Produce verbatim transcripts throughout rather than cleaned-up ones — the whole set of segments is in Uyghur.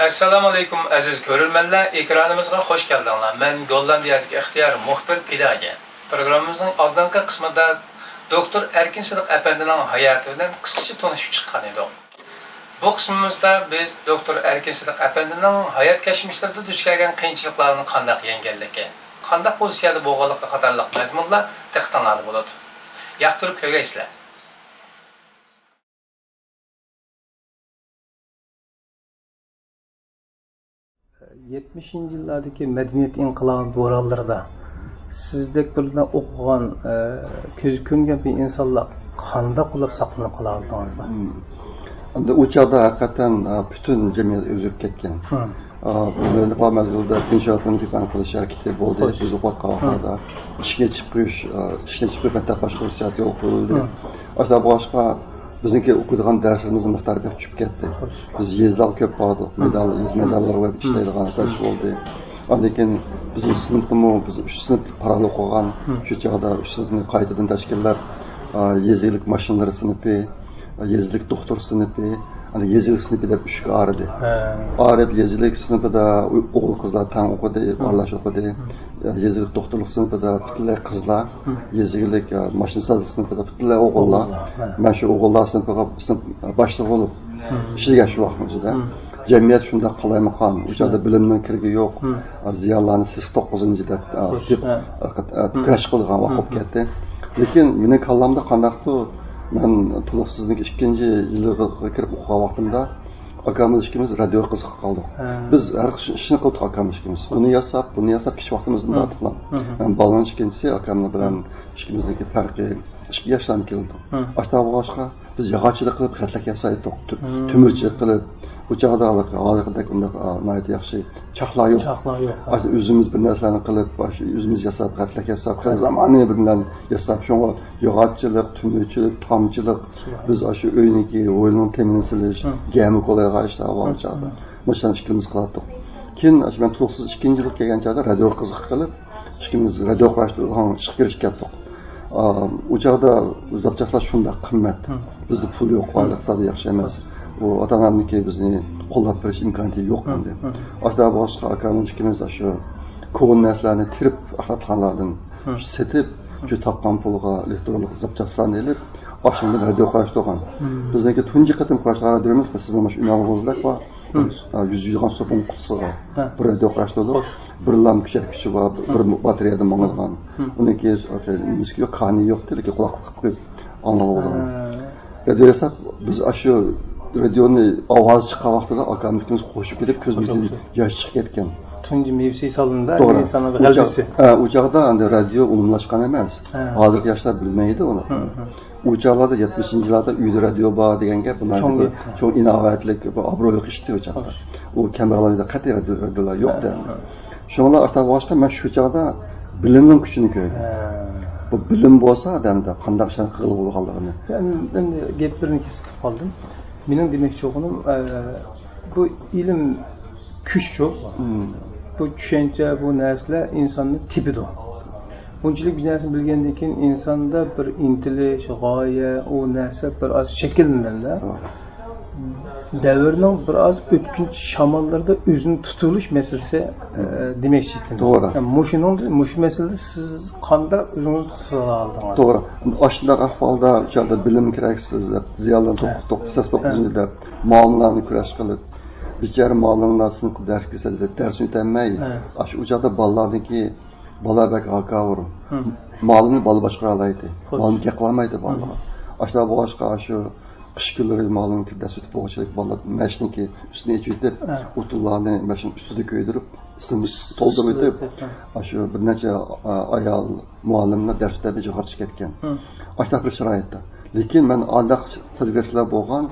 ئەسسالامۇئەلەيكۇم، ئەزىز كۆرۈرمەنلەر، ئېكرانىمىزغا خۇش كەلدىڭلار. مەن گوللاندىيەدىكى ئىختىيارىي مۇخبىر پىداگە. پروگراممىمىزنىڭ ئالدىنقى قىسمىدا دوكتور ئەركىن سىدىق ئەپەندىنىڭ ھاياتى بىلەن قىسقىچە تونۇشۇپ چىققان ئىدۇق. بۇ قىسمىمىزدا بىز دوكتور ئەركىن سىدىق ئەپەندىنىڭ ھايات كەچمىشلىرىدە دۇچ كەلگەن قىيىنچىلىقلارنى قانداق يەڭگەنلىكى، قانداق پوزىتسىيەدە بولغانلىقى قاتارلىق مەزمۇنلار دىققىتىڭلاردا بولىدۇ. ياقتۇرۇپ كۆرگەيسىلەر. يەتمىشىنچى يىللاردىكى مەدەنىيەت ئىنقىلابى بورانلىرىدا سىزدەك بىر ئوقۇغان، ئە، كۆزگە كۆرۈنگەن بىر ئىنسانلار قانداق بولۇپ ساقلىنىپ قالالىدىڭىزلار؟ مم. ئەمدى ئۇ چاغدا ھەقىقەتەن، ئە، پۈتۈن جەمئىيەت ئۆزگىرىپ كەتكەن. مم. ئە، بىر مەزگىلدە پىنشاتىن دىفاع قىلىش ھەرىكىتى بولدى. خوش. بىز ئوقۇۋاتقان ۋاقىتلاردا ئىشىكنى ئېچىپ قويۇش، ئە، ئىشىكنى ئېچىپ قويۇپ مەكتەپ باشقۇرۇش سىياسىتى يولغا قويۇلدى. مم. ئاشۇنداق بولغاچقا، بىزنىڭكى ئوقۇيدىغان دەرسلىرىمىزنىڭ مىقدارى بەك چۈشۈپ كەتتى. خوش. بىز يېزىلارغا كۆپ باردۇق. مم. مەيدان، يېزا مەيدانلىرىغا مم. ئىشلەيدىغان ئىشلار بولدى. ئاندىن كېيىن بىزنىڭ سىنىپتىمۇ، بىز ئۈچ سىنىپ پاراللېل ئوقۇغان. مم. شۇ چاغدا ئۈچ سىنىپنى قايتىدىن تەشكىللەپ، ئا، يېزا ئىگىلىك ماشىنىلىرى سىنىپى، يېزا ئىگىلىك دوختۇر سىنىپى، ئاندىن يېزا ئىگىلىك سىنىپى دەپ ئۈچكە ئايرىدى. ھە. ئايرىپ يېزا ئىگىلىك سىنىپىدا ئوغۇل-قىزلار تەڭ ئوقۇدى، مم. ئارىلاش ئوقۇدى. مم. يېزا ئىگىلىك دوختۇرلۇق سىنىپىدا پۈتۈنلەي قىزلار، مم. يېزا ئىگىلىك، ئا، ماشىنىسازلىق سىنىپىدا پۈتۈنلەي ئوغۇللار. ئوغۇللار، ھە. مەن شۇ ئوغۇللار سىنىپىغا سىنىپ باشلىقى بولۇپ مم. ئىشلىگەن شۇ ۋاقىتنىڭ ئىچىدە. مم. جەمئىيەت شۇنداق قالايمىقان، ئۇ چاغدا مم. بىلىمنىڭ كىرىكى يوق. مم. زىيانلارنى سېسىق توققۇزىنچىدە، ئا، خوش، دەپ، ھە. ئا، ئا، مم. كۈرەش قىلىدىغان ۋاقىت مم. بولۇپ كەتتى. لېكىن مېنىڭ كاللامدا قانداقتۇ، مەن تولۇقسىزنىڭ ئىككىنچى يىلىغا كىرىپ ئوقۇغان ۋاقتىمدا ئاكام بىلەن ئىككىمىز رادىيوغا قىزىقىپ قالدۇق. ھە. بىز ھەر خىل ئىشنى قىلدۇق ئاكام بىلەن ئىككىمىز. ئۇنى ياساپ، بۇنى ياساپ، كىچىك ۋاقتىمىزدا مم. مۇنداق قىلغان. مم. مەن بالىنىڭ ئىككىنچىسى، ئاكام بىلەن مم. ئىككىمىزنىڭكى پەرقى ئىككى ياشتىن كېلىدۇ. مم. ئاشۇنداق بولغاچقا، بىز ياغاچچىلىق قىلىپ خەتلەك ياسايتتۇق. تۆ-، مم. تۆمۈرچىلىك قىلىپ، ئۇ چاغدا ھازىرقىدەك ئۇنداق، ئا، ناھايىتى ياخشى چاقلار يوق. چاقلار يوق. ئاشۇ ئۆزىمىز بىر نەرسىلەرنى قىلىپ، ئاشۇ ئۆزىمىز ياساپ، خەتلەك ياساپ، خېلى زامانىۋى بىر نەرسىلەرنى ياساپ، شۇڭا ياغاچچىلىق، تۆمۈرچىلىك، تامچىلىق، شۇ. بىز ئاشۇ ئۆينىڭكى ھويلىنىڭ تېمىنى سېلىش، مم. گەمە كولايغا ئىشلەپ ئالغان مم. چاغدا. مم. مۇشۇلارنى ئىككىمىز قىلاتتۇق. كېيىن ئاشۇ مەن تولۇقسىز ئىككىنچى يىلغا كەلگەن چاغدا رادىيوغا قىزىقىپ قېلىپ، ئىككىمىز رادىيو قۇراشتۇرغان ئىشقا كىرىشىپ كەتتۇق. ئا، ئۇ چاغدا زاپچاسلار شۇنداق قىممەت. مم. بىزدە پۇل يوق، مم. ئىقتىسادى ياخشى ئەمەس. ئۇ ئاتا-ئانامنىڭكى بىزنى قوللاپ بېرىش ئىمكانىيىتى يوق مم. ئىدى. مم. ئاشۇنداق بولغاچقا، ئاكام ئىككىمىز شۇ كونا نەرسىلەرنى تېرىپ، ئاخلاتقانلاردىن مم. سېتىپ، مم. شۇ تاپقان پۇلغا ئېلېكترونلۇق زاپچاسلارنى ئېلىپ، ئاشۇندىن رادىيو قۇراشتۇرغان. مم. بىزنىڭكى تۇنجى قېتىم قۇراشتۇرغان رادىيومىز، سىزنىڭ مۇشۇ ئۈنئالغۇڭىزدەك بار. ھە. ئا، يۈز يۈزگان سوپۇنىڭ قۇتىسىغا ھە. بىر رادىيو قۇراشتۇردۇق. خوش. بىر لام كۈچەيتكۈچى بار، بىر ھە. باتارېيەدىن ماڭىدىغان. ھە. ئۇنىڭكى، ئا، نېمىسى يوق، كانى يوق، تېلېكى قۇلاقلىق قىلىپ قويۇپ ئاڭلاۋالىدىغان. ھە. رادىيو ياساپ، بىز ئاشۇ رادىيونى ئاۋازى چىققان ۋاقتىدا ئاكام ئىككىمىز قوشۇپ كېتىپ، كۆزىمىزدىن قوشۇپ. ياش چىقىپ كەتكەن. تۇنجى مېۋىسى سالىنىدا توغرا. ئىنساننىڭ ئۇ چاغ-، غەلىبىسى. ھە، ئۇ چاغدا ئەمدى رادىيو ئومۇملاشقان ئەمەس. ھە. ھازىرقى ياشلار بىلمەيدۇ ئۇنى. ھە، ھە. ئۇ چاغلاردا يەتمىشىنچى يىللاردا ئۆيدە رادىيو بار دېگەن گەپ، بۇ چوڭ ناھايىتى بىر گەپ. چوڭ ئىناۋەتلىك، بىر ئابرۇيلۇق ئىشتى ئۇ چاغدا. خوش. ئۇ كەمبەغەللەردە قەتئىي رادىيو، رادىيولار يوق ھە، ئىدى. ھە. شۇڭلار ئاشۇنداق بولغاچقا، مەن شۇ چاغدا بىلىمنىڭ كۈچىنى كۆردۈم. ھە. بۇ بىلىم بولسا ئادەمدە قانداق ئىشلارنى قىلغىلى بولىدىغانلىقىنى. ئەمدى، ئەمدى گەپلىرىنى كېسىپ قالدىم. مېنىڭ دېمەكچى بولغىنىم، ئە، بۇ ئىلىم كۈچچۇ. مم. بۇ چۈشەنچە، بۇ نەرسىلەر ئىنساننى تېپىدۇ. بۇنچىلىك بىر نەرسىنى بىلگەندىن كېيىن ئىنساندا بىر ئىنتىلىش، غايە، ئۇ نەرسە بىر ئاز شەكىللىنىدۇ. توغرا. دەۋرنىڭ بىر ئاز ئۆتكۈنچى شاماللىرىدا ئۆزىنى تۇتۇۋېلىش مەسىلىسى، ئە، دېمەكچى ئىدىم. توغرا. مۇشۇنىڭ، مۇشۇ مەسىلىدە سىز قانداق ئۆزىڭىزنى تۇتۇۋالدىڭىز؟ توغرا. ئاشۇنداق ئەھۋالدا ئۇ چاغدا بىلىم كېرەكسىز دەپ، زىيانلىق ھە. توققۇز، توققۇز، سەكسەن توققۇزىنچى ھە. دەپ، مۇئامىلىلەرنى كۈرەش قىلىپ، بىچارە مۇئەللىملەر سىنىپقا دەرس كىرسە دەپ دەرسنى ئۆتەلمەي، ھە. ئاشۇ ئۇ چاغدا بالىلارنىڭكى، بالا بەك ھاكاۋۇر. ھە. مۇئەللىمنى بالا باشقۇرالايتتى. خوش. مۇئەللىم گەپ قىلالمايتتى بالىغا. ھە. ئاشۇنداق بولغاچقا، ئاشۇ قىش كۈنلىرى مۇئەللىم كىرىپ دەرس ئۆتۈپ بولغۇچە بالىلار مەشنىڭكى ئۈستىنى ئېچىۋېتىپ، ھە. ئوتۇنلارنى مەشنىڭ ئۈستىدە كۆيدۈرۈپ، ئىسسىنى تولدۇرۇۋېتىپ، ھە. ئاشۇ بىر نەچچە، ئا، ئايال مۇئەللىملەر دەرس ئۆتەلمەي جاھارچى كەتكەن. ھە. ئاشۇنداق بىر شارائىتتا. لېكىن مەن ئانداق سەرگۈزەشتلەر بولغان،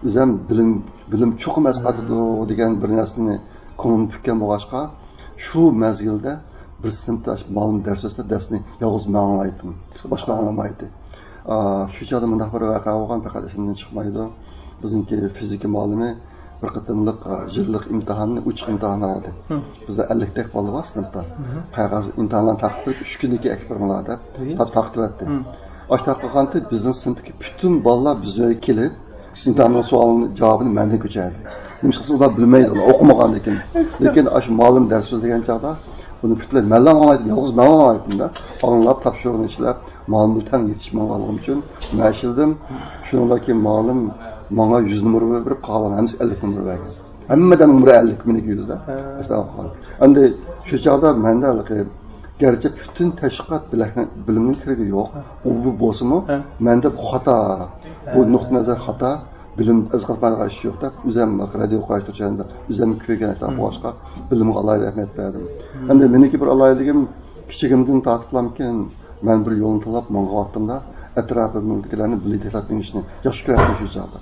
ئۆزۈم بىلىم، بىلىم چوقۇم ئەسقاتىدۇ ھە. دېگەن بىر نەرسىنى كۆڭلۈمدە پۈككەن بولغاچقا، شۇ مەزگىلدە بىر سىنىپتا مۇئەللىم دەرس ئۆتسە، دەرسنى يالغۇز مەن ئاڭلايتتىم. باشقىلار ئاڭلىمايتتى. ئا، شۇ چاغدا مۇنداق بىر ۋەقە بولغان، پەقەت ئېسىمدىن چىقمايدۇ. بىزنىڭكى فىزىكا مۇئەللىمى بىر قېتىملىق، ئا، يىللىق ئىمتىھاننى، ئوچۇق ئىمتىھان ئالدى. ھە. بىزدە ئەللىكتەك بالا بار سىنىپتا. ھە. قەغەز ئىمتىھانلارنى تارقىتىپ، ئۈچ كۈندىن كېيىن ئەكىرىپ بېرىڭلار دەپ، ھە. تا-، تارقىتىۋەتتى. ھە. ئاشۇنداق قىلغانتى، بىزنىڭ سىنىپتىكى پۈتۈن بالىلار بىز ئۆيگە كېلىپ، ئىمتىھاننىڭ سوئالىنىڭ جاۋابىنى مەندىن كۆچۈردى. نېمىشقا دېسە، ئۇلار بىلمەيدۇ، ئۇلار ئوقۇمىغاندىكىن. لېكىن ئاشۇ مۇئەللىم دەرس سۆزلىگەن چاغدا بۇنى پۈتۈنلەي مەنلا ئاڭلايتتىم، يالغۇز مەنلا ئاڭلايتتىم-دە. ئاڭلاپ، تاپشۇرۇقنى ئىشلەپ، مۇئەللىمگە تەڭ يېتىشمەي قالغىنىم ئۈچۈن مەن ئىشلىدىم. شۇنىڭدىن كېيىن مۇئەللىم ماڭا يۈز نومۇر بېرىپ، قالغان ھەممىسى ئەللىك نومۇر بەرگەن. ھەممىدىن نومۇرى ئەللىك مېنىڭكى يۈزدە. ھە. ئەمدى شۇ چاغدا مەندە ھېلىقى، گەرچە پۈتۈن تەشۋىقات بىلەكنىڭ، بىلىمنىڭ كىرىكى يوق، ئۇ بۇ بولسىمۇ، ھە. مەندە بۇ خاتا، بۇ ھە. نۇقتىئىنەزەر خاتا، بىلىم ئەزقاتمايدىغان ئىش يوق دەپ، ئۆزۈم رادىيو قاراشتا ئۆزۈم كۆرگەن ئەتراپقا بىلىمگە ئالاھىدە ئەھمىيەت بەردىم. ئەمدى مېنىڭكى بىر ئالاھىدىلىكىم، كىچىكىمدىن تارتىپلامكىن، مەن بىر يولنى تاللاپ ماڭغانۋاقتىمدا، ئەتراپىمدىكىلەرنى بىللە يېتەكلەپ مېڭىشنى ياخشى كۆرەتتىم شۇ چاغدا.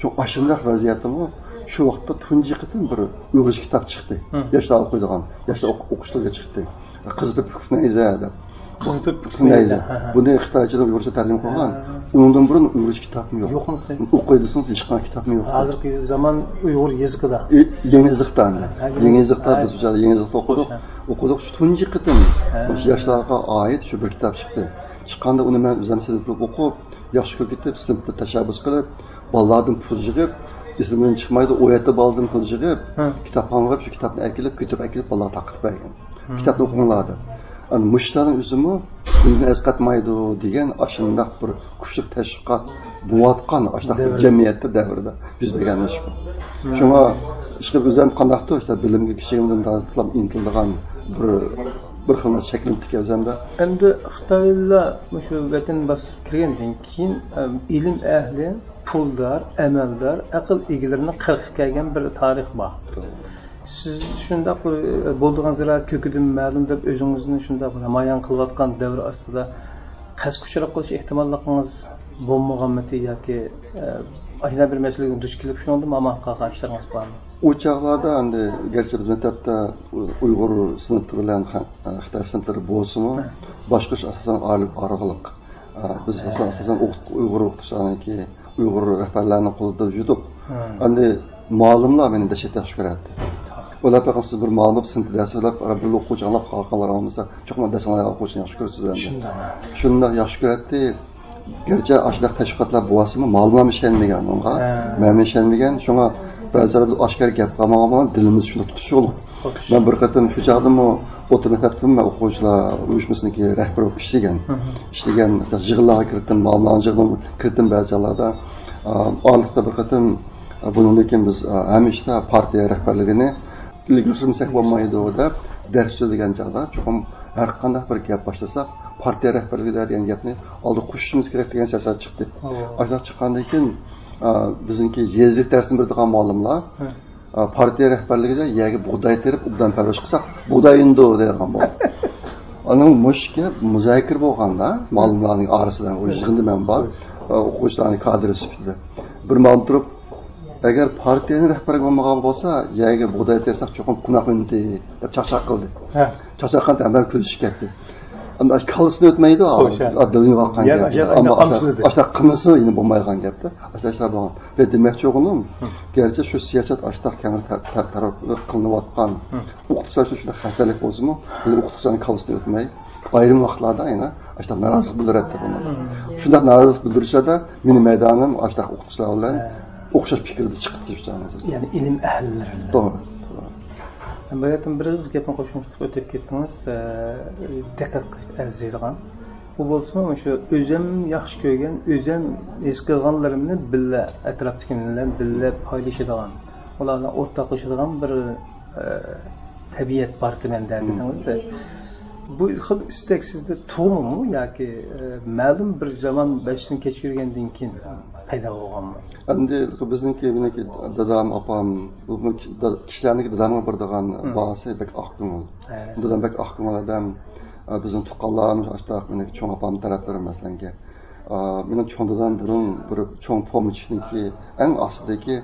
شۇ ئاشۇنداق ۋەزىيەتتىمۇ شۇ ۋاقىتتا تۇنجى قېتىم بىر ئۇيغۇرچە كىتاب چىقتى. ھە. ياشلار ئوقۇيدىغان، ياشلار ئوق-، ئوقۇشلۇقىغا چىقتى. قىزىپ پۈكنەيزە دەپ. قىزىپ پۈكنەيزە. ھە، ھە. بۇنى خىتايچىدىن ئۇيغۇرچە تەرجىمە قىلغان. ھە. ئۇنىڭدىن بۇرۇن ئۇيغۇرچە كىتابمۇ يوق. يوقمۇ؟ ئوقۇي دېسىڭىز، ھېچقانداق كىتابمۇ يوق. ھازىرقى زامان ئۇيغۇر يېزىقىدا. ئى، يېڭى يېزىقتا. ھە، يېڭى يېزىقتا، ھە. بىز بۇ چاغدا يېڭى يېزىقتا ئوقۇدۇق. ھە. ئوقۇدۇق، شۇ تۇنجى قېتىم ھە. مۇشۇ ياشلارغا ئائىت شۇ بىر كىتاب چىقتى. چىققاندا ئۇنى مەن ئۆزۈم سېتىپ ئوقۇپ، ياخشى كۆرۈپ كېتىپ، سىنىپتا تەشەببۇس قىلىپ، بالىلاردىن پۇل يىغىپ، ئېسىمدىن چىقمايدۇ، ئون يەتتە بالىدىن پۇل يىغىپ، ھە. كىتابخانىغا بېرىپ، شۇ كىتابنى ئەكېلىپ، كۆتۈرۈپ ئەكېلىپ، بالىلارغا تارقىتىپ بەرگەن. ھە. كىتابنى ئوقۇڭلار دەپ. ئەنە مۇشۇلارنىڭ ئۆزىمۇ بىلىمنى ئەسقاتمايدۇ دېگەن ئاشۇنداق بىر كۈچلۈك تەشۋىقات بولۇۋاتقان، ئاشۇنداق بىر دەۋر. جەمئىيەتتە دەۋردە يۈز بەرگەن ئىش بۇ. ھە. شۇڭا ئىشقىلىپ ئۆزۈم قانداقتۇر، ئىشتە بىلىمگە كىچىكىمدىن تارتىپلا ئىنتىلىدىغان بىر، بىر خىل نەرسە شەكىللىنىپتىكەن ئۆزۈمدە. ئەمدى خىتايلار مۇشۇ ۋەتەن باستۇرۇپ كىرگەندىن كېيىن، ئەم، ئىلىم ئەھلى، پۇلدار، ئەمەلدار، ئەقىل ئىگىلىرىنىڭ قىرىققا كەلگەن بىر تارىخ بار. سىز شۇنداق بىر، ئە، بولىدىغان زىرائەت كۆكىدىن مەلۇم دەپ ئۆزىڭىزنى شۇنداق نامايان قىلىۋاتقان دەۋر ئاستىدا قەستكە ئۇچراپ قېلىش ئېھتىماللىقىڭىز بولمىغانمىتى ياكى، ئە، ئاشۇنداق بىر مەسىلىگە دۇچ كېلىپ شۇنىڭدىن ئامال قالغان ئىشلىرىڭىز بارمۇ؟ ئۇ چاغلاردا ئەمدى گەرچە بىز مەكتەپتە ئۇيغۇر سىنىپى بىلەن خە-، خىتاي سىنىپلىرى بولسىمۇ، ھە. باشقۇرۇش ئاساسەن ئار-، ئارىلىق. ئە، بىز ھە. ئاساسەن ئوقۇت-، ئۇيغۇر ئوقۇتقۇچىلارنىڭكى، ئۇيغۇر رەھبەرلەرنىڭ قولىدا يۈرۈپ، ھە. ئەمدى مۇئەللىملار مېنى دەھشەت ياخشى كۆرەتتى. ئۇلار پەقەت سىز بىر مۇئەللىم بولۇپ سىنىپتا دەرس سۆزلەپ، بىر ئوقۇغۇچى ئاڭلاپ قالغانلار بولمىسا، چوقۇم دەرس ئاڭلايدىغان ئوقۇغۇچىنى ياخشى كۆرىسىز ئەمدى. شۇنداق. شۇنداق ياخشى كۆرەتتى. گەرچە ئاشۇنداق تەشۋىقاتلار بولسىمۇ، مۇئەللىملار ئىشەنمىگەن ئۇنىڭغا. ھە. مەنمۇ ئىشەنمىگەن. شۇڭا بەزىلەردە ئاشكارا گەپ قىلمىغان، دىلىمىز شۇنداق تۇتۇشۇق. خوش. مەن بىر قېتىم شۇ چاغدىمۇ ئوتتۇرا مەكتەپتىمۇ مەن ئوقۇغۇچىلار ئۇيۇشمىسىنىڭكى رەھبىرى بولۇپ ئىشلىگەن. ھە. ئىشلىگەن، يىغىنلارغا كىردىم، مۇئەللىملارنىڭ يىغىنىغا كىردىم بەزى چاغلاردا. ئا، ئارىلىقتا بىر قېتىم، ئا، بۇنىڭدىن كېيىن بىز، ئا، ھەممە ئىشتا پارتىيە رەھبەرلىكىنى ئىلگىرى سۈرمىسەك بولمايدۇ دەپ دەرس سۆزلىگەن چاغدا چوقۇم ھەر قانداق بىر گەپ باشلىساق، پارتىيە رەھبەرلىكىدە دېگەن گەپنى ئالدىغا قوشۇشىمىز كېرەك دېگەن سىياسەت چىقتى. ئاشۇنداق چىققاندىن كېيىن، ئا، بىزنىڭكى يېزا دەرسنى بېرىدىغان مۇئەللىملار، ھە. ئا، پارتىيە رەھبەرلىكىدە يەرگە بۇغداي تېرىپ، ئوبدان پەرۋەش قىلساق، بۇغداي ئۈنىدۇ دەيدىغان بولدى. ئانىڭ مۇشۇ گەپ مۇزاكىرە بولغاندا، مۇئەللىملارنىڭ ئارىسىدا، ئۇ يىغىندا مەن بار، ئا، ئوقۇغۇچىلارنىڭ كادىرى سۈپىتىدە. بىر مۇئەللىم تۇرۇپ، ئەگەر پارتىيەنىڭ رەھبىرى بولمىغان بولسا، يەرگە بۇغداي تېرىساق چوقۇم قوناق ئۈندى دەپ چاقچاق قىلدى. ھە. چاقچاق قىلغاندا ھەممە كۈلۈشۈپ كەتتى. ئەمدى ئاشۇ كاللىسىدىن ئۆتمەيدۇ، خوش، ھە. ئا، دىلىنى يوقاتقان گەپ. ئەمما ئاشۇنداق قىلمىسا يەنە بولمايدىغان گەپتە. ئاشۇنداق ئىشلار بولغان. مەن دېمەكچى بولغىنىم، ھە. گەرچە شۇ سىياسەت ئاشۇنداق كەڭرى تەر-، تەر-، تەرەپ قىلىنىۋاتقان، ھە. ئوقۇتقۇچىلار ئۈچۈن شۇنداق خەتەرلىك بولسىمۇ، بۇنى ئوقۇتقۇچىلارنىڭ كاللىسىدىن ئۆتمەي، ئايرىم ۋاقىتلاردا يەنە ئاشۇنداق نارازىلىق بىلدۈرەتتى بۇنى. مم. شۇنداق نارازىلىق بىلدۈرۈشلەردە مېنىڭ مەيدانىم ئاشۇنداق ئوقۇتقۇچىلار بىلەن ھە. ئوخشاش پىكىردە چىقىپ تۇرۇشلار. يەنى ئىلىم ئەھلىلىرى بىلەن. توغرا، توغرا. بۇ يەردىن بىر ئېغىز گەپنى قوشۇمچىلىق ئۆتۈپ كەتتىڭىز، ئە، دىققەت قىلىش ئەرزىيدىغان. بۇ بولسىمۇ مۇشۇ ئۆزۈم ياخشى كۆرگەن، ئۆزۈم ھېس قىلغانلىرىمنى بىللە ئەتراپتىكىلەر بىلەن بىللە پايلىشىدىغان، ئۇلار بىلەن ئورتاقلىشىدىغان بىر ئە، تەبىئەت بارتى مەندە دېدىڭىز-دە. بۇ خىل ئىستەك سىزدە تۇغمىمۇ ياكى، ئە، مەلۇم بىر زامان بەشتىن كەچۈرگەندىن كېيىن پەيدا بولغانمۇ؟ ئەمدى بىزنىڭكى، مېنىڭكى دادام، ئاپام، بۇ، بۇ كىشىلەرنىڭكى دادامغا بارىدىغان ھە. باھاسى بەك ئاق كۆڭۈل. ھە. دادام بەك ئاق كۆڭۈل ئادەم. ئە، بىزنىڭ تۇغقانلار، ئاشۇنداق مېنىڭ چوڭ ئاپام تەرەپلىرى مەسىلەنكى. ئا، مېنىڭ چوڭ دادام بۇرۇن بىر چوڭ پومېشچىكنىڭكى ئەڭ ئاستىدىكى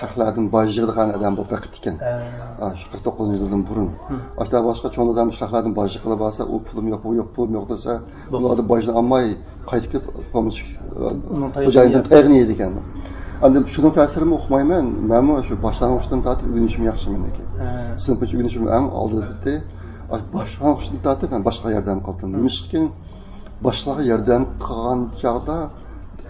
خەقلەردىن باج يىغىدىغان ئادەم بولۇپ بېقىپتىكەن. ھە. ئا، شۇ قىرىق توققۇزىنچى يىلدىن بۇرۇن. ھە. ئاشۇنداق بولغاچقا چوڭ دادام شۇ خەقلەردىن باج يىغقىلى بارسا، ئۇ پۇلۇم يوق، بۇ يوق، پۇلۇم يوق دېسە، بۇ ئادەم باجنى ئالماي قايتىپ كېلىپ پومېشچىك، ئا، خوجايىندىن تايىقىنى يەيدىكەن. ئەمدى شۇنىڭ تەسىرىمۇ ئۇقمايمەن. مەنمۇ شۇ باشلانغۇچتىن تارتىپ ئۆگىنىشىم ياخشى مېنىڭكى. ھە. سىنىپ بويىچە ئۆگىنىشىم ئەڭ ئالدىدا. باشلانغۇچتىن تارتىپ مەن باشقىلارغا ياردەم قىلدىم. ھە. نېمىشقىكىن باشقىلارغا ياردەم قىلغان چاغدا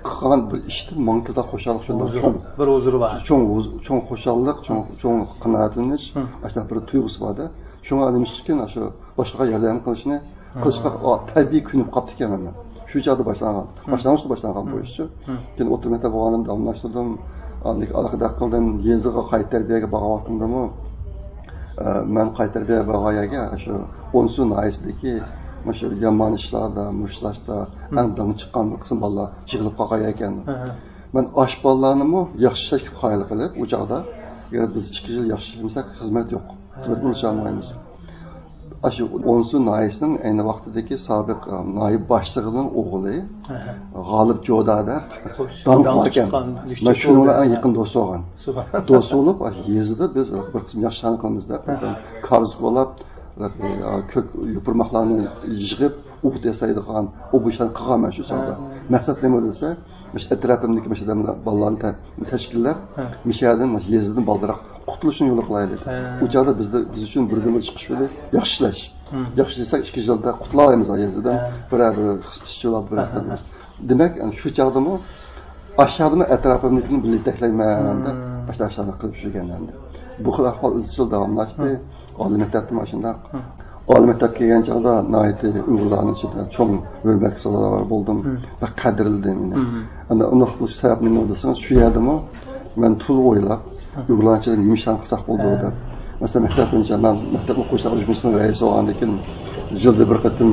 قىلغان بىر ئىشتىن ماڭا كېلىدىغان خۇشاللىق شۇنداق چوڭ. بىر ھۇزۇر بار. چوڭ ھۇز-، چوڭ خۇشاللىق، چوڭ، چوڭ قانائەتلىنىش، ئاشۇنداق بىر تۇيغۇسى بار-دە. شۇڭا نېمە ئۈچۈن ئاشۇ باشقىلارغا ياردەم قىلىشنى، قىلىشقا تەبىئىي كۆنۈپ قاپتىكەنمەن مەن. شۇ چاغدا باشلانغان. باشلانغۇچتا باشلانغان بۇ ئىشچۇ. كېيىن ئوتتۇرا مەكتەپ بولغاندىن داۋاملاشتۇردۇم. ئاندىن كېيىن ئالاقىدار قىلدىم. يېزىغا قايتا تەربىيەگە بارغان ۋاقتىمدىمۇ، ئە، مەن قايتا تەربىيەگە بارغان يەرگە شۇ ئونسۇ ناھىيەسىدىكى مۇشۇ يامان ئىشلاردا، مۇشۇ ئىشلاردا ئەڭ داڭ چىققان بىر قىسىم بالىلار يىغىلىپ قالغان ئىكەن. مەن ئاش بالىلارنىمۇ ياخشى ئىشلەشكە قايىل قىلىپ، ئۇ چاغدا، ئەگەر بىز ئىككى يىل ياخشى ئىشلىمىسەك، خىزمەت يوق. خىزمەتنى ئۇنتۇشالمايمىز. ئاشۇ ئونسۇ ناھىيەسىنىڭ ئەينى ۋاقتىدىكى سابىق، ئە، ناھىيە باشلىقىنىڭ ئوغلى غالىپ جودا دەپ داڭ قىلغان ئىكەن. مەن شۇنىڭ بىلەن ئەڭ يېقىن دوست بولغان. دوست بولۇپ، ئاشۇ يېزىدا بىز بىر قىسىم ياخشى ئىشلارنى قىلىمىز دەپ، مەسىلەن، كارىز بولاپ، ئە، كۆك يوپۇرماقلارنى يىغىپ، ئوغۇت ياسايدىغان، ئۇ بۇ ئىشلارنى قىلغان مەن شۇ چاغدا. مەقسەت نېمە دېسە، مۇشۇ ئەتراپىمدىكى مۇشۇ ئادەملەر، بالىلارنى تە-، تەشكىللەپ، مۇشۇ يەردىن، مۇشۇ يېزىدىن بالدۇرراق قۇتۇلۇشنىڭ يولىغا قىلايلى. ئۇ چاغدا بىزدە، بىز ئۈچۈن بىردىنبىر چىقىش يولى ياخشى ئىشلەش. ياخشى ئىشلىسەك، ئىككى يىلدا قۇتۇلالايمىز يېزىدىن. بىرەر بىر ئىشچىلار بىر. دېمەك، شۇ چاغدىمۇ ئاشۇ چاغدىمۇ ئاشۇ چاغدىمۇ ئەتراپىمدىكىنى بىللە يېتەكلەيمەن دەپ، ئاشۇنداق ئىشلارنى قىلىپ يۈرگەن ئەمدى. بۇ خىل ئەھۋال ئىزچىل داۋاملاشتى. ئالىي مەكتەپتىمۇ ئاشۇنداق. ئالىي مەكتەپكە كەلگەن چاغدا ناھايىتى ئۇيغۇرلارنىڭ ئىچىدە چوڭ ھۆرمەتكە سازاۋەر بولدۇم ۋە قەدىرلىدىم مېنى. ئەمدى ئۇنداق بولۇش سەۋەب نېمە دېسىڭىز، شۇ يەردىمۇ مەن تولۇق ئويلاپ، ئۇيغۇرلارنىڭ ئىچىدە نېمە ئىشلارنى قىلساق بولىدۇ دەپ. مەسىلەن، مەكتەپ بويىچە مەن مەكتەپ ئوقۇغۇچىلار ئۇيۇشمىسىنىڭ رەئىسى بولغاندىن كېيىن، يىلدا بىر قېتىم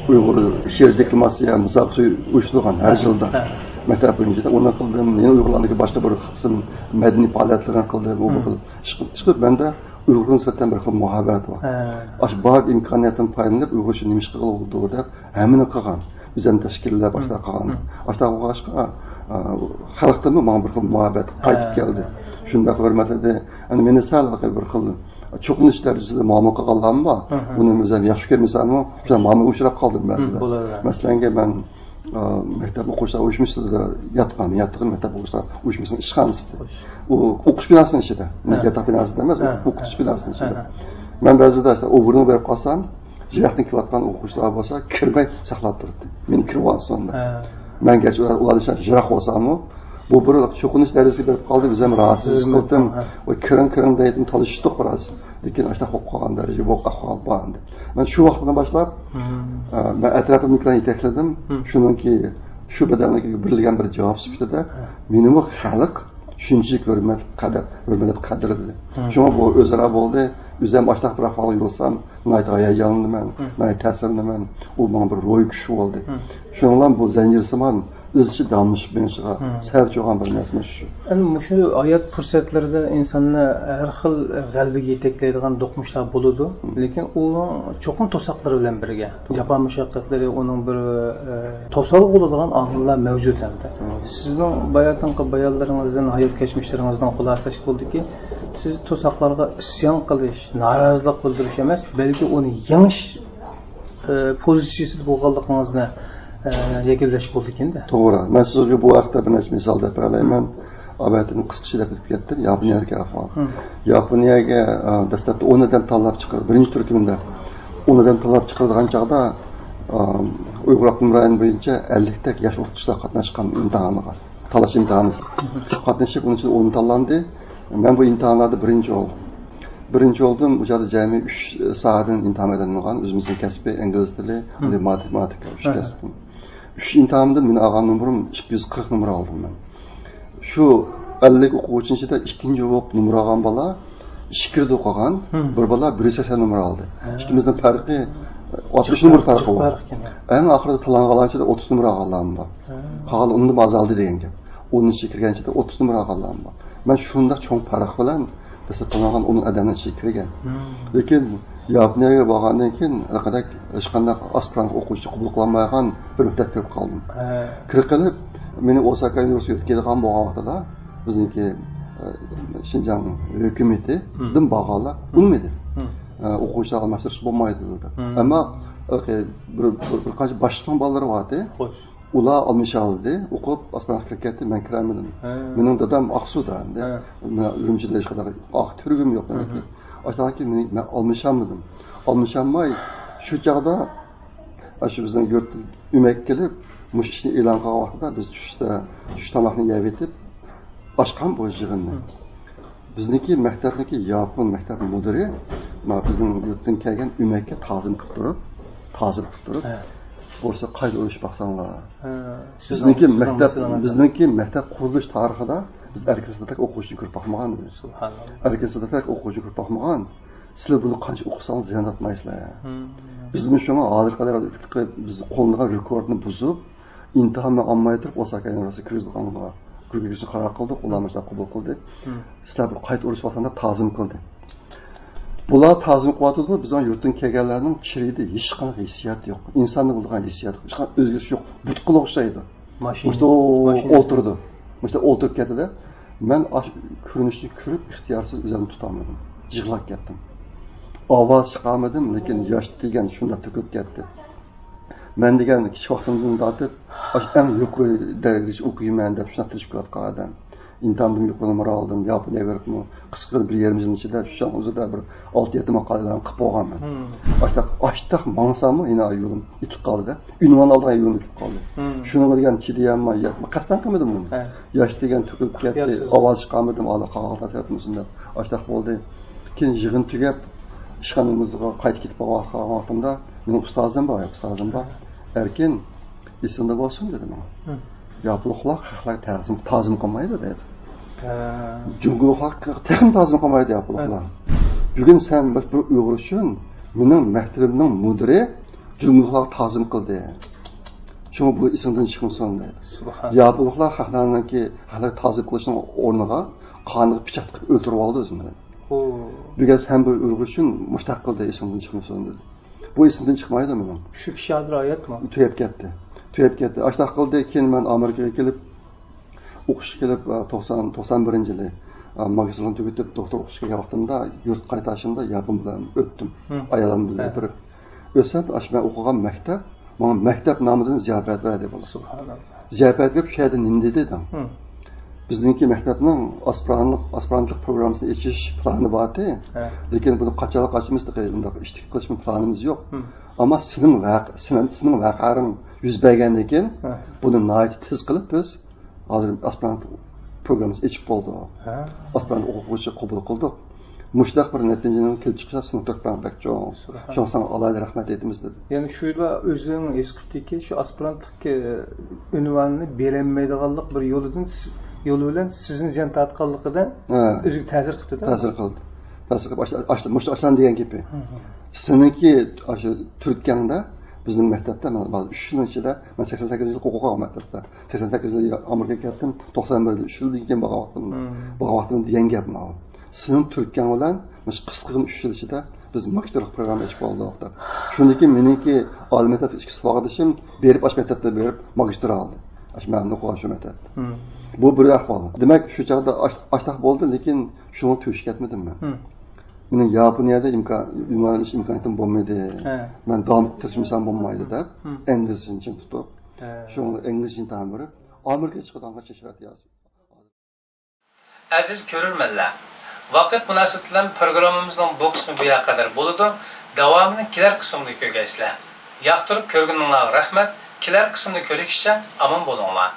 ئۇيغۇر شېئىر دېكلاماتسىيە مۇسابىقىسى ئۇيۇشتۇرغان ھەر يىلدا. مەكتەپ بويىچە ئۇنى قىلدىم. يەنە ئۇيغۇرلاردىكى باشقا بىر قىسىم مەدەنىي پائالىيەتلەرنى قىلدىم. ئۇ بىر خىل ئىشقىلىپ، مەندە ئۇيغۇرغا نىسبەتەن بىر خىل مۇھەببەت بار. ئاشۇ بار ئىمكانىيەتتىن پايدىلىنىپ، ئۇيغۇر ئۈچۈن نېمە ئىش قىلغىلى بولىدۇ دەپ ھەممىنى قىلغان. ئۆزەم تەشكىللەپ، ئاشۇنداق قىلغان. ئاشۇنداق بولغاچقا، ئا، خەلقتىنمۇ ماڭا بىر خىل مۇھەببەت قايتىپ كەلدى. شۇنداق ھۆرمەتلىدى. ئەمدى مېنى سەل بىر خىل چوقۇنۇش دەرىجىسىدە مۇئامىلە قىلغانلارمۇ بار. ئۇنى ئۆزەم ياخشى كۆرمىسەممۇ، شۇنداق مۇئامىلىگە ئۇچراپ قالدىم بەزىدە. مەسىلەنگە مەن، ئا، مەكتەپ ئوقۇغۇچىلار ئۇيۇشمىسىدا ياتقان، ياتقان مەكتەپ ئوقۇغۇچىلار ئۇيۇشمىسىنىڭ ئىشخانىسىدا. ئۇ ئوقۇش بىناسىنىڭ ئىچىدە، ياتاق بىناسىدا ئەمەس، ئوقۇتۇش بىناسىنىڭ ئىچىدە. مەن بەزىدە ئوبوردىن بېرىپ قالسام، يىراقتىن كېلىۋاتقان ئوقۇغۇچىلار بولسا كىرمەي ساقلاپ تۇراتتى. مېنى كىرىۋالسۇن دەپ. مەن گەرچە ئۇلار، ئۇلاردىن سەل يىراق بولساممۇ، بۇ بىر چوقۇنۇش دەرىجىسىگە بېرىپ قالدى، ئۆزۈم راھەتسىز ھىس قىلدىم. ۋە كىرىڭ، كىرىڭ دەيتتىم، تالىشىشتۇق بىراز. لېكىن ئاشۇنداق بولۇپ قالغان دەرىجە بولۇپ قالغان بار ئەمدى. مەن شۇ ۋاقىتتىن باشلاپ، ئە، مەن ئەتراپىمدىكىلەرنى يېتەكلىدىم. شۇنىڭكى شۇ بەدەلگە بېرىلگەن بىر جاۋاب سۈپىتىدە مېنىمۇ خەلق شۇنچىلىك ھۆرمەت، قەدىر، ھۆرمەت قەدىرلىدى. شۇڭا بۇ ئۆزئارا بولدى. ئۆزۈم ئاشۇنداق بىر ئەھۋالغا يولۇقسام، ناھايىتى ھاياجانلىنىمەن، ناھايىتى تەسىرلىنىمەن. ئۇ ماڭا بىر روھىي كۈچ بولدى. شۇنىڭ بىلەن بۇ زەنجىرسىمان ئىزچىل داۋاملىشىپ مېڭىشىغا سەۋەبچى بولغان بىر نەرسە شۇ. ئەمدى مۇشۇ ھايات پۇرسەتلىرىدە ئىنساننى ھەر خىل غەلىبىگە يېتەكلەيدىغان دوقمۇشلار بولىدۇ، لېكىن ئۇنىڭ چوقۇم توساقلىرى بىلەن بىرگە. جاپا مۇشەققەتلىرى ئۇنىڭ بىر، ئە، توسالغۇ بولىدىغان ئامىللار مەۋجۇت ئەمدى. سىزنىڭ باياتىنقى بايانلىرىڭىزدىن، ھايات كەچمىشلىرىڭىزدىن خۇلاسىلەشكە بولىدۇكى، سىز توساقلارغا ئىسيان قىلىش، نارازىلىق بىلدۈرۈش ئەمەس، بەلكى ئۇنى يېڭىش، ئە، پوزىتسىيىسىدە بولغانلىقىڭىزنى، ئە، يەكۈنلەشكە بولىدىكەن-دە. توغرا. مەن سىزگە بۇ ھەقتە بىر نەچچە مىسال دەپ بېرەلەيمەن. ئابەتىن قىسقىچە دەپ ئۆتۈپ كەتتىم. ياپونىيەگە ئەھۋال. ياپونىيەگە، ئە، دەسلەپتە ئون ئادەم تاللاپ چىقىرىپ، بىرىنچى تۈركۈمدە ئون ئادەم تاللاپ چىقىرىدىغان چاغدا، ئە، ئۇيغۇر ئاپتونوم رايونى بويىچە ئەللىكتەك ياش ئوقۇتقۇچىلار قاتناشقان ئىمتىھانغا. تاللاش ئىمتىھانى. قاتنىشىپ، ئۇنىڭ ئىچىدە ئون تاللاندى. مەن بۇ ئىمتىھانلاردا بىرىنچى بولدۇم. بىرىنچى بولدۇم. ئۇ چاغدا جەمئىي ئۈچ ساھەدىن ئىمتىھان بېرىلىدىغان. ئۆزىمىزنىڭ كەسپى، ئىنگلىز تىلى، ئاندىن ماتېماتىكا، ئۈچ كەسىپتىن. ئۈچ ئىمتىھاندىن مېنى ئالغان نومۇرۇم ئىككى يۈز قىرىق نومۇر ئالدىم مەن. شۇ ئەللىك ئوقۇغۇچىنىڭ ئىچىدە ئىككىنچى بولۇپ نومۇر ئالغان بالا ئىچكىرىدە ئوقۇغان، بىر بالا بىر يۈز سەكسەن نومۇر ئالدى. ئىككىمىزنىڭ پەرقى ئاتمىش نومۇر پەرقى بار. ئەڭ ئاخىرىدا تاللانغانلارنىڭ ئىچىدە ئوتتۇز نومۇر ئالغانلارمۇ بار. قالغان ئۇنىڭدىن ئازالدى دېگەن گەپ. ئونىنچى كىرگەن ئىچىدە ئوتتۇز نومۇر ئالغانلارمۇ بار. مەن شۇنداق چوڭ پەرق بىلەن دەسلەپ تاللانغان ئون ئادەمنىڭ ئىچىگە كىرگەن. لېكىن ياپونىيەگە بارغاندىن كېيىن ھەرقانداق، ھېچقانداق ئاسپىرانت ئوقۇغۇچى قوبۇل قىلالمايدىغان بىر مەكتەپكە كىرىپ قالدىم. كىرىپ قېلىپ، مېنى ئوساكا يۇنىۋېرسىتېتىگە يۆتكەيدىغان بولغان ۋاقتىدا، بىزنىڭكى، ئە، شىنجاڭ ھۆكۈمىتىدىن بارغانلار ئۇنىمىدى. ئە، ئوقۇغۇچىلار ئالماشتۇرۇش بولمايدۇ دېدى. ئەمما، ئە، بىر، بىر، بىر قانچە باشلىقنىڭ بالىلىرى بارتى. ئۇلار ئالمىشالدى، ئوقۇپ، ئاسپىرانتقا كىرىپ كەتتى، مەن كىرەلمىدىم. مېنىڭ دادام ئاقسۇدا ئەمدى. مېنىڭ ئۈرۈمچىدە ھېچقانداق ئاق تۈرۈگۈم يوق دېمەككى. ئاشۇنداقكى مېنى، مەن ئالمىشالمىدىم. ئالمىشالماي، شۇ چاغدا، ئاشۇ بىزنىڭ يۇرت ئۆمەككە كېلىپ، مۇشۇ ئىشنى ئېلان قىلغان ۋاقتىدا بىز چۈشتە، چۈش تاماقنى يەۋېتىپ، ئاچقان بۇ يىغىننى. بىزنىڭكى مەكتەپنىڭكى ياپون مەكتەپ مۇدىرى، مانا بىزنىڭ يۇرتتىن كەلگەن ئۆمەككە تازىم قىلىپ تۇرۇپ، تازىم قىلىپ تۇرۇپ، ھە. بولسا قايتا ئۇرۇشۇپ باقساڭلار. ھە. بىزنىڭكى سىزنىڭ، مەكتەپ، سىزنىڭ مەكتىپىڭىز. بىزنىڭكى مەكتەپ قۇرۇلۇش تارىخىدا بىز ئەركىن سىدىقتەك ئوقۇغۇچىنى كۆرۈپ باقمىغان. سۇبھاناللا. ئەركىن سىدىقتەك ئوقۇغۇچىنى كۆرۈپ باقمىغان. سىلەر بۇنى قانچە ئوقۇساڭلار زىيان تارتمايسىلەر. مم. بىزمۇ شۇڭا ھازىرغا قەدەر بىز قوللىنىدىغان رېكورتنى بۇزۇپ، ئىمتىھانمۇ ئالماي تۇرۇپ، ئوساكا يۇنىۋېرسىتېتى كىرگۈزىدىغانغا، كىرگۈزۈشنى قارار قىلدۇق، ئۇلار مەسىلەن قوبۇل قىلدى. مم. سىلەر بىر قايتا ئۇرۇشۇپ باقساڭلار تازىم قىلدى. بۇلار تازىم قىلىۋاتىدۇ، بىزنىڭ يۇرتتىن كەلگەنلەرنىڭ كىشىلىكىدە ھېچقانداق ھېسسىيات يوق. ئىنساندا بولىدىغان ھېسسىيات يوق. ھېچقانداق ئۆزگىرىش يوق. بۇتقىلا ئوخشايدۇ. ماشىنا. مۇشۇ ماشىنا. ئولتۇرىدۇ. مۇشۇ ئولتۇرۇپ كەتتىدە، مەن ئاشۇ كۆرۈنۈشنى كۆرۈپ ئىختىيارسىز ئۆزۈمنى تۇتالمىدىم. يىغلاپ كەتتىم. ئاۋاز چىقارمىدىم، لېكىن ياش دېگەن شۇنداق تۆكۈلۈپ كەتتى. مەن دېگەن كىچىك ۋاقتىمدىن تارتىپ، ئاشۇ ئەڭ يۇقىرى دەرىجىگىچە ئوقۇيمەن دەپ شۇنداق تىرىشىپ كېلىۋاتقان ئادەم. ئىمتىھاندىن يۇقىرى نومۇر ئالدىم، ياپونىيەگە بېرىپمۇ قىسقا بىر يېرىم يىلنىڭ ئىچىدە شۇ ئۆزىدە بىر ئالتە يەتتە ماقالە ئېلان قىلىپ بولغانمەن. مم. ئاشتاق، ئاشتاق ماڭساممۇ يەنە يولۇم ئېتىلىپ قالدى-دە. ئۇنۋان ئالىدىغان يولۇم ئېتىلىپ قالدى. مم. شۇنىڭغا دېگەن چىدىيالماي، يا-، قەستەن قىلمىدىم بۇنى. ھە. ياش دېگەن تۆكۈلۈپ كەتتى، ئىختىيارسىز. ئاۋاز چىقارمىدىم، ئالا قالغان تەسىراتىمىزدا ئاشتاق بولدى. كېيىن يىغىن تۈگەپ، ئىشخانىمىزغا قايتىپ كېتىپ بارغان ۋاقتىمدا، مېنىڭ ئۇستازىم بار، ئۇستازىم بار. ئەركىن، ئېسىڭدە بولسۇن، دېدى ماڭا. ھە. ياپونلۇقلار خەقلەرگە تازىم، تازىم قىلمايدۇ، دېدى. ھە. جۇڭگولۇقلار تېخىمۇ تازىم قىلمايدۇ، ياپونلۇقلار. ھە. بۈگۈن سەن بىر، بىر ئۇيغۇر ئۈچۈن مېنىڭ مەكتىۋىمنىڭ مۇدىرى جۇڭگولۇقلارغا تازىم قىلدى. شۇڭا بۇ ئېسىڭدىن چىقمىسۇن، دەيدۇ. سۇبھان. ياپونلۇقلار خەقلەرنىڭكى، خەقلەرگە تازىم قىلىشنىڭ ئورنىغا قانىغا پىچاق تىقىپ ئۆلتۈرۈۋالدى ئۆزىنى. ئۇ. بۈگۈن سەن بۇ ئۇيغۇر ئۈچۈن مۇشۇنداق قىلدى، ئېسىڭدىن چىقمىسۇن، دېدى. بۇ ئېسىمدىن چىقمايدۇ مېنىڭ. شۇ كىشى ھازىر ھاياتمۇ؟ تۈگەپ كەتتى. تۈگەپ كەتتى. ئاشۇنداق قىلدى، كېيىن مەن ئامېرىكىغا كېلىپ، ئوقۇشقا كېلىپ، توقسان، توقسان بىرىنچى يىلى، ماگىستىرنى تۈگىتىپ، دوكتور ئوقۇشقا كەلگەن ۋاقتىمدا يۇرتقا قايتىشىمدا ياپون بىلەن ئۆتتۈم. ھە. ئايالىم بىلەن ھە. بېرىپ ئۆتسەم، ئاشۇ مەن ئوقۇغان مەكتەپ ماڭا مەكتەپ نامىدىن زىياپەت بەردى بۇلار. سۇبھاناللا. زىياپەت بېرىپ، شۇ يەردە نېمە دېدى دەڭ؟ ھە. بىزنىڭكى مەكتەپنىڭ ئاسپىرانتلىق، ئاسپىرانتلىق پروگراممىسىنى ئېچىش پىلانى بار ئىدى. ھە. لېكىن بۇنى قاچانلىق ئاچىمىز، تېخى بۇنداق ئىشتىك قىلىشمۇ پىلانىمىز يوق. ھە. ئەمما سېنىڭ ۋەق-، سېنىڭ، سېنىڭ ۋەقەڭ يۈز بەرگەندىن كېيىن، ھە. بۇنى ناھايىتى تېز قىلىپ بىز ھازىر ئاسپىرانت پروگراممىسى ئېچىپ بولدۇق. ھە. ئاسپىرانت ئوقۇغۇچى قوبۇل قىلدۇق. مۇشۇنداق بىر نەتىجىنىڭ كېلىپ چىقىشىغا سېنىڭ تۆھپەڭ بەك چوڭ. سۇبھان. شۇڭا ساڭا ئالاھىدە رەھمەت ئېيتىمىز، دېدى. يەنى شۇ يىللار ئۆزىنىڭ ھېس قىپتىكى، شۇ ئاسپىرانتلىق، ئە، ئۇنۋانىنى بېرەلمەيدىغانلىق بىر يولىدىن، يولى بىلەن سىزنى زىيان تارتقانلىقىدىن ھە. ئۆزىگە تەسىر قىپتۇ-دە. تەسىر قىلدى. تەسىر قىلىپ، ئاشۇ، ئاشۇ، مۇشۇ ئاشۇ دېگەن گېپى. ھە، ھە. سېنىڭكى ئاشۇ تۈرتكەڭدە بىزنىڭ مەكتەپتە، مانا، ئۈچ يىلنىڭ ئىچىدە مەن سەكسەن سەككىزىنچى يىلى ئوقۇغان مەكتەپتە. سەكسەن سەككىزىنچى يىلى ئامېرىكىغا كەتتىم، توقسان بىرىنچى يىلى ئۈچ يىلدىن كېيىن بارغان ۋاقتىم، مم. بارغان ۋاقتىم دېگەن گەپ ماۋۇ. سېنىڭ تۈرتكەڭ بىلەن مۇشۇ قىسقىغىنە ئۈچ يىل ئىچىدە بىز ماگىستىرلىق پروگرامما ئېچىپ بولدۇق دەپ. شۇندىن كېيىن مېنىڭكى ئالىي مەكتەپتىكى ئىككى ساۋاقدىشىم بېرىپ، ئاشۇ مەكتەپتە بېرىپ ماگىستىر ئالدى. ئاشۇ مەن ئوقۇغان شۇ مەكتەپتە. مم. بۇ بىر ئەھۋال. دېمەك، شۇ چاغدا ئاش-، ئاشتاق بولدى، لېكىن شۇڭا تۈگىشىپ كەتمىدىم مەن. مم. مېنىڭ ياپونىيەدە ئىمكان، ئىمكان بولمىدى. ھە. مەن داۋام قىلىپ تىرىشمىسام بولمايدۇ دەپ، مم. ئىنگلىزچىنى چىڭ تۇتۇپ، ھە. شۇڭا ئىنگلىزچە ئىمتىھان بېرىپ، ئامېرىكىغا چىقىدىغانغا چېچىۋەتتى ھازىر. ئەزىز كۆرۈرمەنلەر، ۋاقىت مۇناسىۋىتى بىلەن پروگراممىمىزنىڭ بۇ قىسمى بۇ يەرگە قەدەر بولىدۇ. داۋامىنى كېلەر قىسىمدا كۆرگەيسىلەر. ياقتۇرۇپ كۆرگىنىڭلارغا رەھمەت. كېلەر قىسىمدا كۆرۈشكىچە ئامان بولۇڭلار.